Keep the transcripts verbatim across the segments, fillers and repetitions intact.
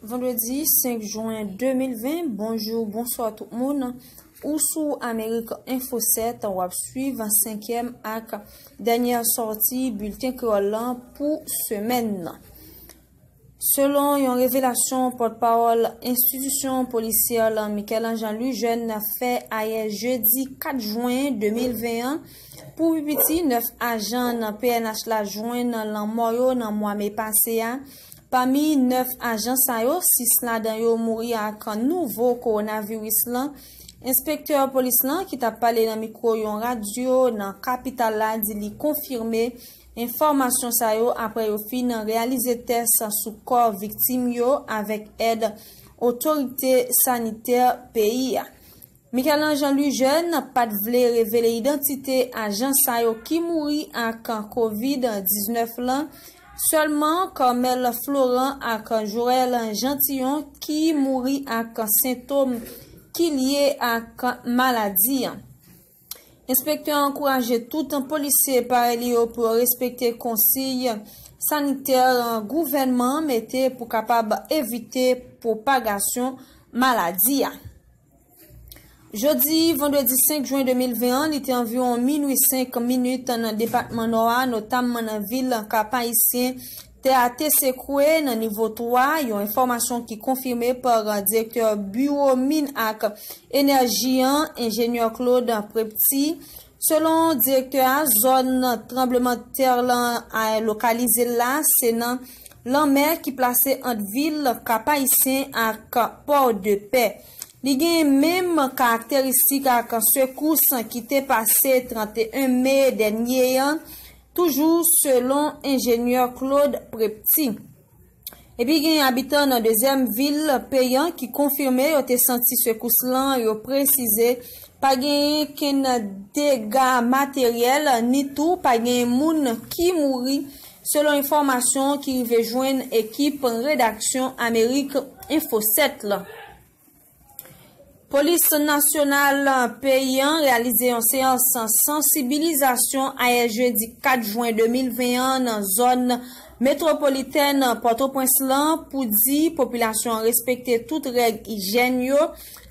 Vandredi senk jen de mil ven, bonjou, bonswa tout moun. Ou sou Amerik Enfo sèt, w ap swiv senkyèm ak dènyè sòti bilten kreyòl lan pou semèn nan. Selon yon revelasyon pòtpawòl enstitisyon polisyè lan, Michel-Ange Louis Jeune, fè ayè jedi kat jen de mil ven an, pou pi piti nèf ajan nan P N H la jwenn lanmò yo nan mwa me pase a. Pami nèf ajan sa yo, sis ladan yo mouri ak nouvo kowonaviris lan. Enspektè polis lan ki t ap pale nan mikwo yon radyo nan kapital la di li konfime enfòmasyon sa yo apre yo fin reyalize tès sou kò viktim yo avèk èd otorite sanitè peyi a. Michel-Ange Louis Jeune pa t vle revele idantite ajan sa yo ki mouri ak kovid diznèf lan. Sèlman Carmel Florent ak Joël Jeantillon ki mouri ak sentòm ki lye ak maladi an. Enspektè an ankouraje tout polisye parèy li yo pou yo respekte konsiy sanitè gouvènman an mete pou kapab evite pwopagasyon maladi a. Jodi vandredi senk jen de mil ven an, li te anviwon minwi senk minit nan depatman Nò a, notamman nan vil Kap Ayisyen. Tè a te sekwe nan nivo twa, yon enfòmasyon ki konfime pa direktè biwo min ak enèji an, enjenyè Claude Prepti. Selon direktè a, zòn tranblemanntè lan a lokalize la se nan lanmè ki plase ant vil Kap Ayisyen ak Pòdepè. Li gen menm karakteristik ak sekous ki te pase trannteyen me dènye an, toujou selon enjenyè Claude Prepti. Epi gen abitan nan dezyèm vil peyi an ki konfime yo te santi sekous lan, yo presize pa genyen kenn dega materyèl, ni tou pa genyen moun ki mouri, selon enfòmasyon ki rive jwenn ekip redaksyon Amerik Enfo sèt lan. Polis nasyonal peyi an reyalize yon seyans sansibilizasyon ayè jedi kat jen de mil ven an nan zòn metwopolitèn Pòtoprens lan pou di popilasyon an respekte tout règ ijyèn yo.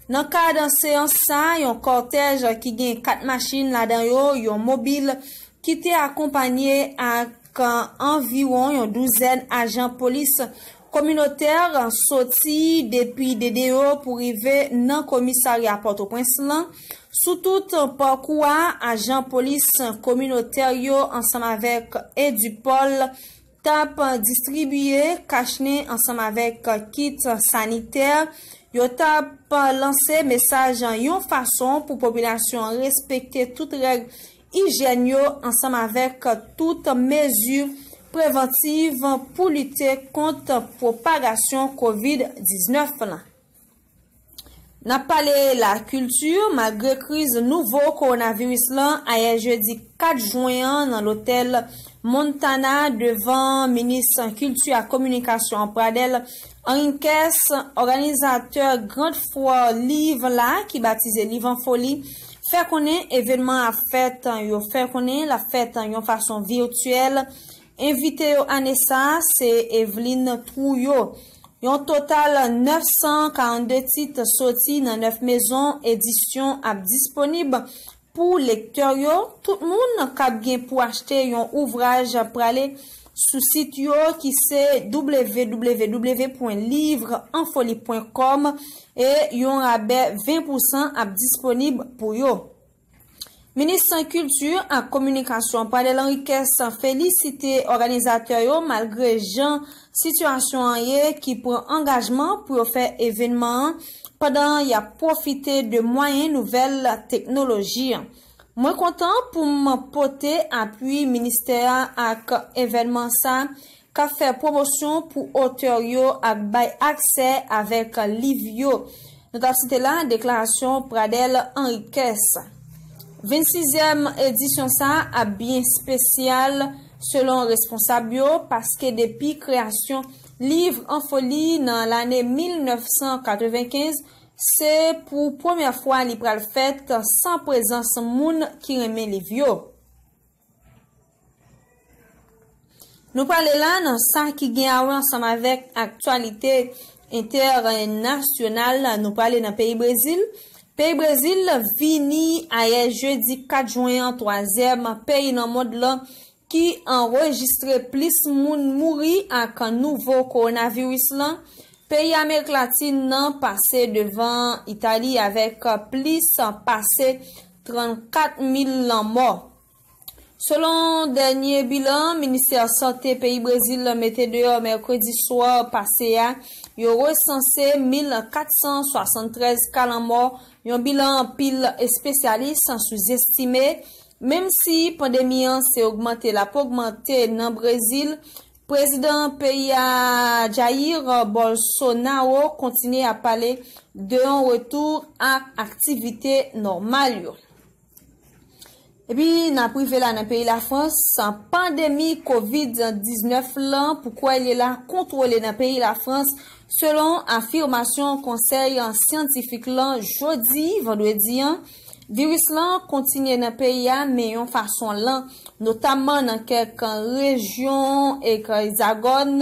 Nan kad seyans sa, yon kòtèj ki gen kat machin ladan yo, yon mobil ki te akonpanye ak anviwon yon douzèn ajan polis kominotè soti depi D D O pou rive nan komisarya Pòtoprens lan. Sou tout pakou a, ajan polis kominotè yo ansanm avèk Edupol t ap distribiye kachnen ansanm avèk kit sanitè. Yo t ap lanse mesaj yon fason pou popilasyon an respekte tout règ ijyèn yo ansanm avèk tout mezi prevantiv pou lite kont pwopagasyon kovid diznèf lan. N ap pale lakilti, malgre kriz nouvo kowonaviris lan, ayè jedi kat jen an nan lotèl Montana devan minis kilti ak kominikasyon an Pradel Henriquez, òganizatè Grand Foire Liv la ki batize Liv an Foli, fè konnen evènman ap fèt, yo fè konnen l ap fèt yon fason vityèl. Envite yo ane sa a se Evelyn Trouillot. Yon total nèf san karannde tit soti nan nèf mezon edisyon ap disponib pou lektè yo. Tout moun k ap gen pou achte yon ouvraj prale sou sit yo ki se w w w pwen livre en folie pwen com e yon rabè ven pousan ap disponib pou yo. Minis Kilti ak Kominikasyon Pradel Henriquez felisite òganizatè yo malgre jan sitiyasyon an ye ki pran angajman pou yo fè evènman an pandan y ap pwofite de mwayen nouvèl teknoloji an. Mwen kontan pou m pote apui ministè a ak evènman sa k ap fè pwomosyon pou otè yo ak bay aksè avèk liv yo. Nou t ap site la deklarasyon Pradel Henriquez. Vennsizyèm edisyon sa a ap byen espesyal selon responsab yo paske depi kreyasyon Liv an Foli nan lane mil nèf san katrevenkenz, se pou premyè fwa li pral fèt san prezans moun ki renmen liv yo. Nou prale la nan sa ki gen a wè ansanm avèk aktyalite entènasyonal, nou prale nan peyi Brezil. Peyi Brezil vini ayè jedi kat jen an twazyèm peyi nan mond lan ki anrejistre plis moun mouri ak nouvo kowonaviris lan. Peyi Amerik Latin nan pase devan Itali avèk plis pase trannkat mil lanmò. Selon dènye bilan Ministè Sante peyi Brezil mete deyò mèkredi swa pase a, yo resanse mil kat san swasanntrèz ka lanmò, yon bilan anpil espesyalis souzestime. Menm si pandemi an se ogmante, l ap ogmante nan Brezil, prezidan peyi a Jair Bolsonaro kontinye ap pale de yon retou a aktivite nòmal yo. Epi n ap rive la nan peyi Lafrans, pandemi kovid diznèf lan pou kwè li la kontwole nan peyi Lafrans, selon afimasyon konsèy syantifik lan jodi vandredi an. Viris lan kontinye nan peyi a, men yon fason lan, notamman nan kèk rejyon ek Ezagòn.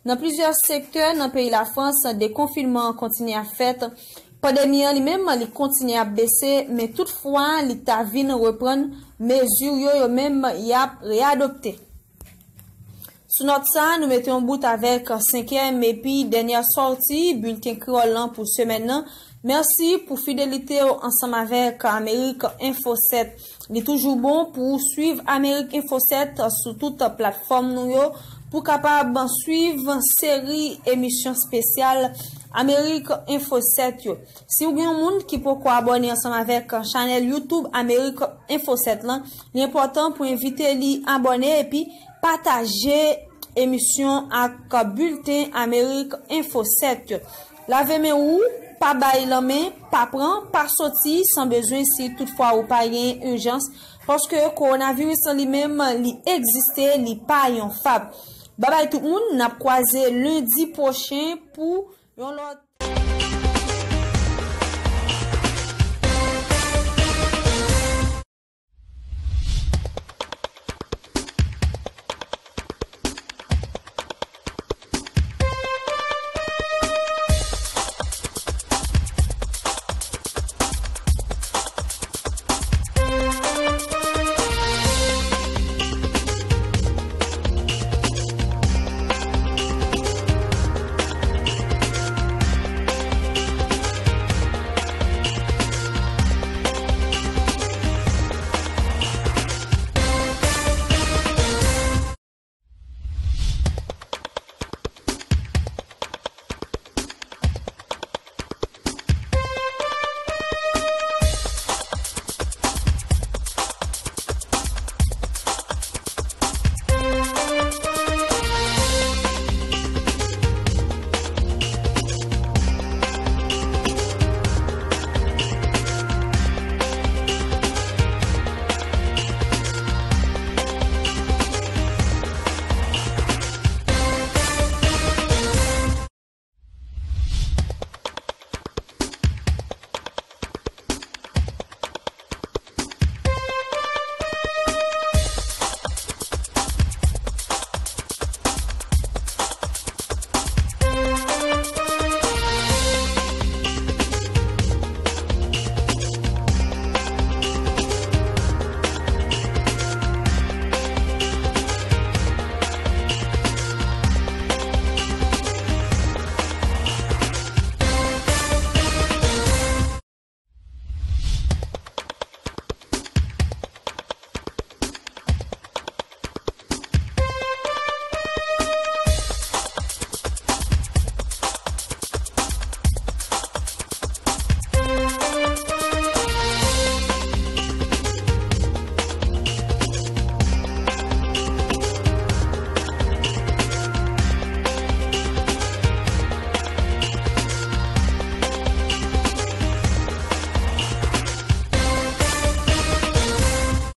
Nan plizyè sektè nan peyi Lafrans, dekonfinman an kontinye ap fèt. Pandemi an li menm, li kontinye ap bese, men toutfwa, li ta vin reprann mezi yo, yo menm, y ap reyadopte. Sou nòt sa, nou mete yon bout avèk senkyèm epi dènyè sòti bilten kreyòl lan pou semèn nan. Mèsi pou fidelite w ansanm avèk Amerik Enfo sèt. Li toujou bon pou w swiv Amerik Enfo sèt sou tout platfòm nou yo pou w kapab swiv seri emisyon espesyal Amerik Enfo sèt yo. Si w gen yon moun ki poko abòne ansanm avèk chanèl YouTube Amerik Enfo sèt lan, li enpòtan pou envite li abòne epi pataje emisyon ak bilten Amerik Enfo sèt yo. Lave men ou, pa bay lanmen, pa pran, pa soti san bezwen si toutfwa ou pa gen ijans, paske kowonaviris lan li menm, li egziste, li pa yon fab. Babay tout moun, n ap kwaze lendi pwochen pou yon lòt